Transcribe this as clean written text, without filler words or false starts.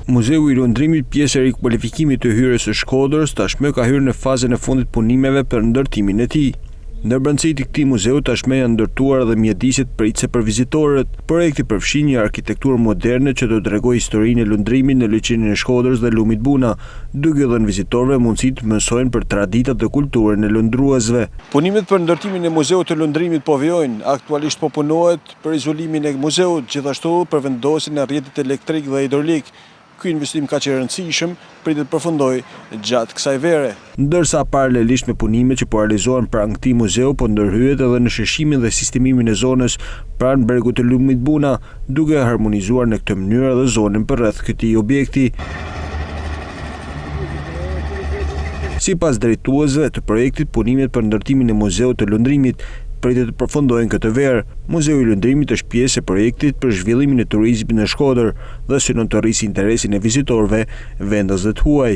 Muzeu i Lundrimit, pjesë e rikualifikimit të hyrjes së Shkodrës, tashmë ka hyrë në fazën e fundit të punimeve për ndërtimin e tij. Në brendësi të këtij muzeu tashmë janë ndërtuar edhe mjediset pritëse për vizitorët. Projekti përfshin një arkitekturë moderne që do të tregojë historinë e lundrimit në liqenin e Shkodrës dhe lumit Buna, duke u dhënë vizitorëve mundësi të mësojnë për traditat dhe kulturën e lundruesve. Punimet për ndërtimin e Muzeut të Lundrimit po vijojnë. Aktualisht po punohet për izolimin e muzeut, gjithashtu për vendosjen e rrjetit elektrik dhe hidrolik. Ky investim kaq i rëndësishëm pritet të përfundojë gjatë kësaj vere. Ndërsa paralelisht me punimet që po realizohen pranë këtij muzeu po ndërhyhet edhe në sheshimin dhe sistemimin e zonës pranë bregut të lumit Buna, duke harmonizuar në këtë mënyrë edhe zonën përreth këtij objekti. Sipas drejtuesve të projektit, punimet për ndërtimin e Muzeut të Lundrimit pritet të përfundojnë këtë verë. Muzeu i Lundrimit është pjesë e projektit për zhvillimin e turizmit në Shkodër dhe synon të rrisë interesin e vizitorëve vendas dhe të huaj.